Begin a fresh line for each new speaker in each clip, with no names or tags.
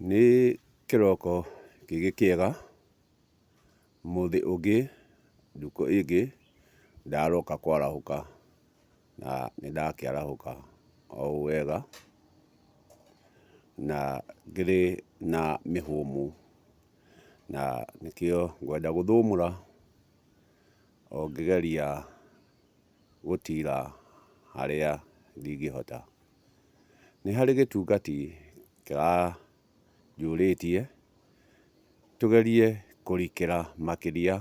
Nĩ kĩroko kĩngĩ kĩega, mũthĩ ũngĩ, ndukũ ĩngĩ, ndaroka kwarahũka na nĩndakĩarahũka o ũũ wega na ngĩrĩ na mĩhũmũ, na nĩkĩo ngwenda gũthũmũra o ngĩgeria gũtira harĩa ndingĩhota. Nĩ harĩ gĩtungati kĩranjũrĩtie tũgerie kũrikĩra makĩria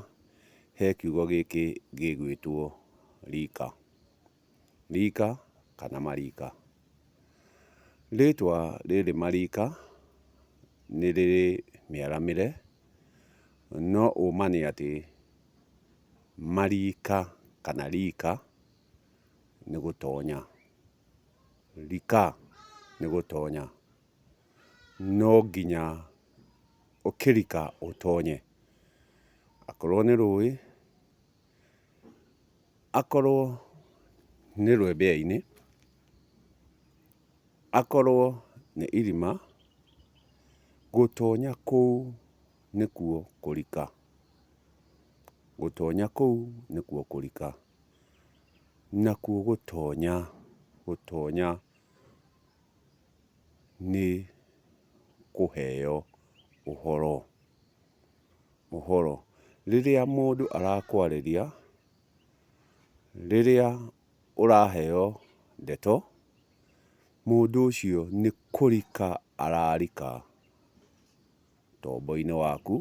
he kiugo gĩkĩ gĩgwĩtwo rika. Rika kana marika. Rĩtwa rĩrĩ marika nĩ rĩrĩ mĩaramĩre, no ũma nĩ atĩ marika kana rika nĩ gũtonya. Rika nĩ gũtonya. No nginya ũkĩrika ũtonye, akorwo nĩ rũĩ, akorwo nĩ rwembea-inĩ, akorwo nĩ irima, gũtonya kũu nĩkuo kũrika. Gũtonya kũu nĩkuo kũrika. Nakuo gũtonya, gũtonya nĩ kũheo ũhoro, ũhoro. Rĩrĩa mũndũ arakwarĩria, rĩrĩa ũraheo ndeto, mũndũ ũcio nĩ kũrika ararika tombo-inĩ waku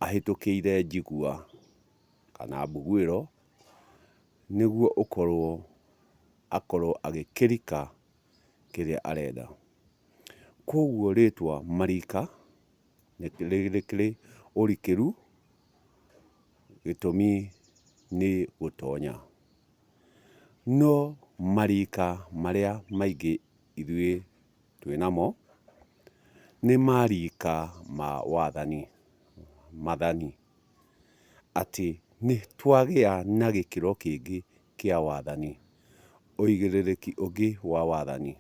ahĩtũkĩire njigua kana mbuguĩro, nĩguo ũkorwo akorwo agĩkĩrika kĩrĩa arenda. Koguo rĩtwa marika nĩ rĩkĩrĩ ũrikĩru, gĩtũmi nĩ gũtonya. No marika marĩa maingĩ ithuĩ twĩnamo nĩ marika ma wathani, mathani, atĩ nĩ twagĩa na gĩkĩro kĩngĩ kĩa wathani, ũigĩrĩrĩki ũngĩ wa wathani.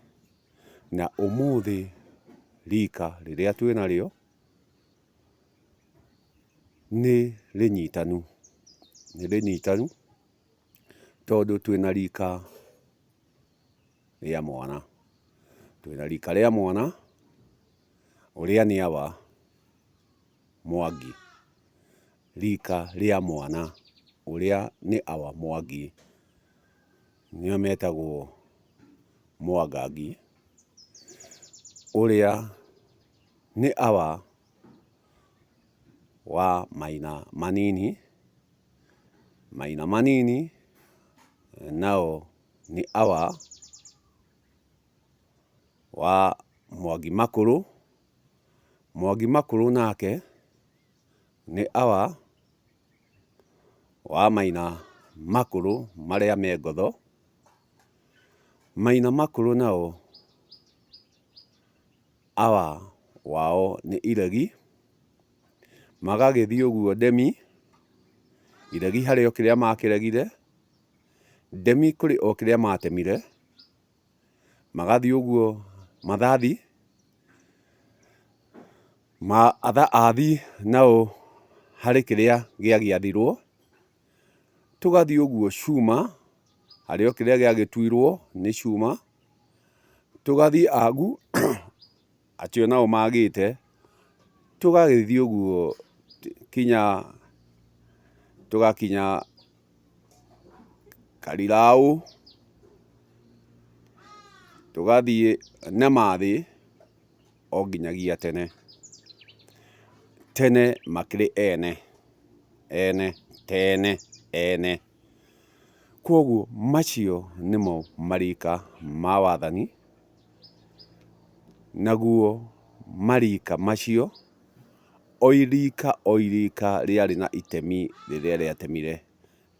Na ũmũthĩ rika rĩrĩa twĩnarĩo nĩ rĩnyitanu, nĩ rĩnyitanu tondũ twĩna rika rĩa mwana, twĩna rika rĩa mwana ũrĩa nĩ awa Mwangi, rika rĩa mwana ũrĩa nĩ awa Mwangi, nĩo metagwo Mwangangi, ũrĩa nĩ awa wa Maina Manini, Maina Manini nao nĩ awa wa Mwangi Makũrũ, Mwangi Makũrũ nake nĩ awa wa Maina Makũrũ marĩa me ngotho, Maina Makũrũ nao awa wao nĩ Iregi, magagĩthiĩ ũguo Ndemi, Iregi harĩ o kĩrĩa makĩregire, Ndemi kũrĩ o kĩrĩa matemire, magathiĩ ũguo Mathathi, Athi nao harĩ kĩrĩa gĩagĩathirwo, tũgathiĩ ũguo Cuma, harĩ o kĩrĩa gĩagĩtuirwo nĩ Cuma, tũgathiĩ Agu, acio nao magĩte, tũgagĩthiĩ ũguo kinya tũgakinya Kariraũ, tũgathiĩ Nemathĩ o nginyagia tene. Tene makĩrĩ ene, ene, tene, ene. Kwoguo macio nĩmo marika ma wathani, naguo marika macio, o irika o irika rĩarĩ na itemi rĩrĩa rĩatemire.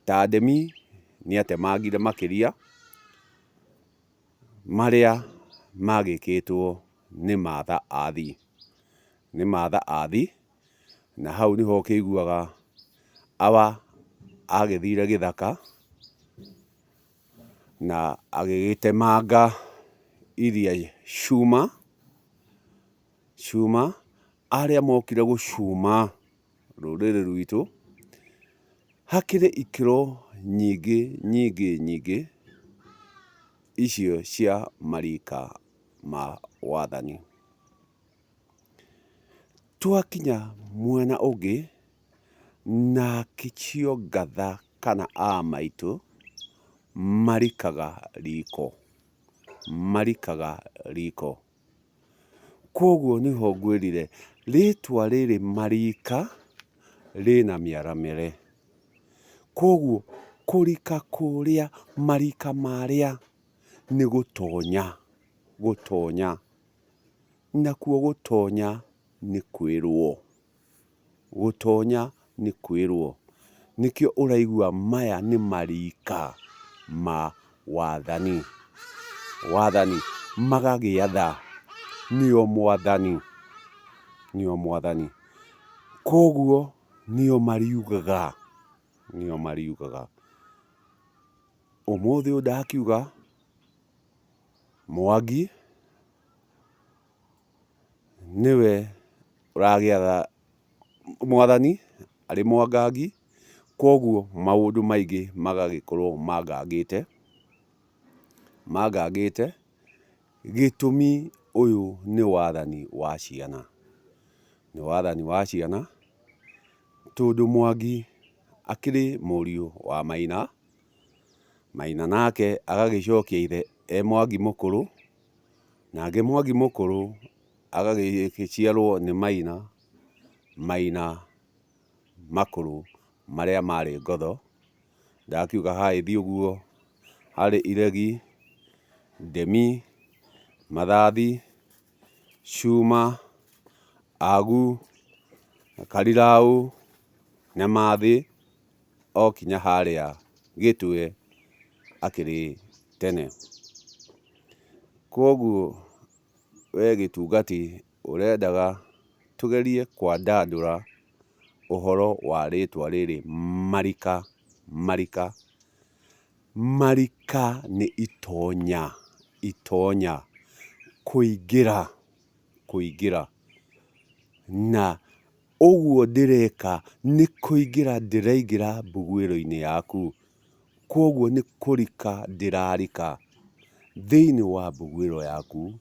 Ta Ndemi nĩatemangire makĩria marĩa magĩkĩtwo nĩ Martha Athi, nĩ Martha Athi, na hau nĩho ũkĩiguaga awa agĩthire gĩthaka na agĩgĩtemanga iria cuma. Cuma, arĩa mokire gũcuma rũrĩrĩ rwitũ. Hakĩrĩ ikĩro nyingĩ nyingĩ nyingĩ icio cia marika ma wathani. Twakinya mwena ũngĩ, nake Ciongatha kana a maitũ marikaga riko, marikaga riko. Kwoguo nĩho ngwĩrire rĩtwa rĩrĩ marika rĩna mĩaramĩre. Kwoguo kũrika kũrĩa marika marĩa nĩ gũtonya, gũtonya. Nakuo gũtonya nĩ kwĩrwo, gũtonya nĩ kwĩrwo. Nĩkĩo ũraigua maya nĩ marika ma wathani, wathani, magagĩatha, nĩo mwathani, nĩo mwathani. Koguo nĩo mariugaga, nĩo mariugaga. Ũmũthĩ ũyũ ndakiuga Mwangi nĩwe ũragĩatha mwathani arĩ Mwangangi, koguo maũndũ maingĩ magagĩkorwo mangangĩte, mangangĩte, gĩtũmi ũyũ nĩ wathani wa ciana, nĩ wathani wa ciana, tondũ Mwangi akĩrĩ mũriũ wa Maina, Maina nake agagĩcokia ithe e Mwangi mũkũrũ, nake Mwangi mũkũrũ agagĩciarwo nĩ Maina, Maina makũrũ marĩa marĩ ngotho, ndakiuga hagĩthiĩ ũguo, harĩ iregi, ndemi, mathathi, cuma, agu, kariraũ, nyamathĩ, o kinya harĩa gĩtwe akĩrĩ tene. Kwoguo we gĩtungati ũrendaga tũgerie kwandandũra ũhoro wa rĩtwa rĩrĩ marika, marika. Marika nĩ itonya, itonya, kũingĩra, kũingĩra. Na ũguo ndĩreka nĩ kũingĩra ndĩraingĩra mbuguĩro-inĩ yaku. Kwoguo nĩ kũrika ndĩrarika thĩinĩ wa mbuguĩro yaku,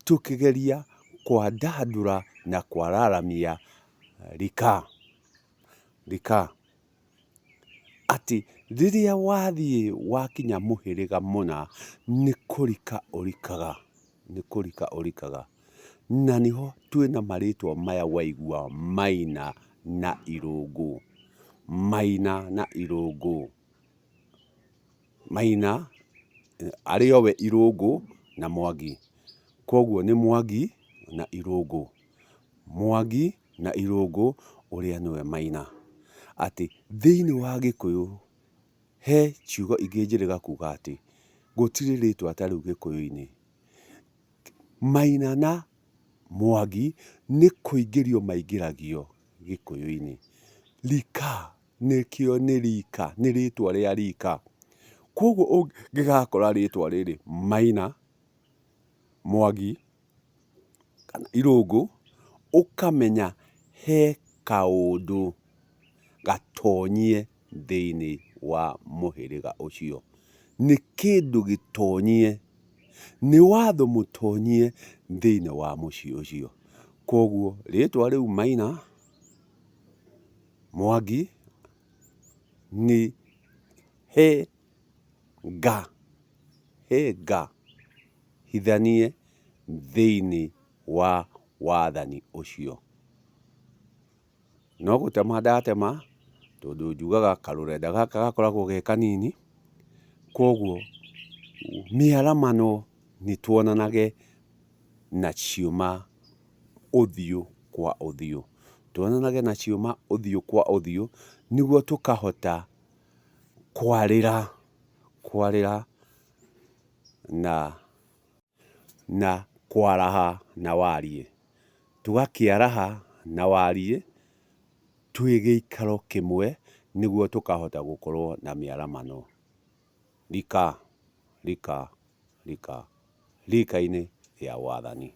tũkĩgeria kwandandũra na kwararamia rika, rika. Atĩ rĩrĩa wathiĩ wakinya mũhĩrĩga mũna, nĩ kũrika ũrikaga, nĩ kũrika ũrikaga. Na nĩho twĩna marĩtwa maya waigua Maina na Irũngũ, Maina na Irũngũ. Maina arĩ o we Irũngũ na Mwangi. Koguo nĩ Mwangi na Irũngũ, Mwangi na Irũngũ ũrĩa nĩwe Maina. Atĩ thĩinĩ wa Gĩkũyũ he ciugo ingĩ njĩrĩga kuga atĩ gũtirĩ rĩtwa ta rĩu Gĩkũyũ-inĩ. Maina na Mwangi nĩ kũingĩrio maingĩragio Gĩkũyũ-inĩ. Rika nĩkĩo nĩ rika, nĩ rĩtwa rĩa rika. Koguo ũngĩgakora rĩtwa rĩrĩ Maina, Mwangi kana Irũngũ, ũkamenya he kaũndũ gatonyie thĩiniĩ wa mũhĩrĩga ũcio. Nĩ kĩndũ gĩtonyie, nĩ watho mũtonyie thĩiniĩ wa mũciĩ ũcio. Koguo rĩtwa rĩu Maina, Mwangi nĩ he nga, he nga hithanie thĩiniĩ wa wathani ũcio. No gũtema ndatema, tondũ njugaga karũrenda gaka gakoragwo ge kanini, koguo mĩaramano nĩ tuonanage na ciũma ũthiũ kwa ũthiũ. Tuonanage na ciũma ũthiũ kwa ũthiũ, nĩguo tũkahota kwarĩra, kwarĩra na na kwaraha na wariĩ. Tũgakĩaraha na wariĩ twĩ gĩikaro kĩmwe nĩguo tũkahota gũkorwo na mĩaramano. Rika, rika, rika, rika-inĩ rĩa wathani.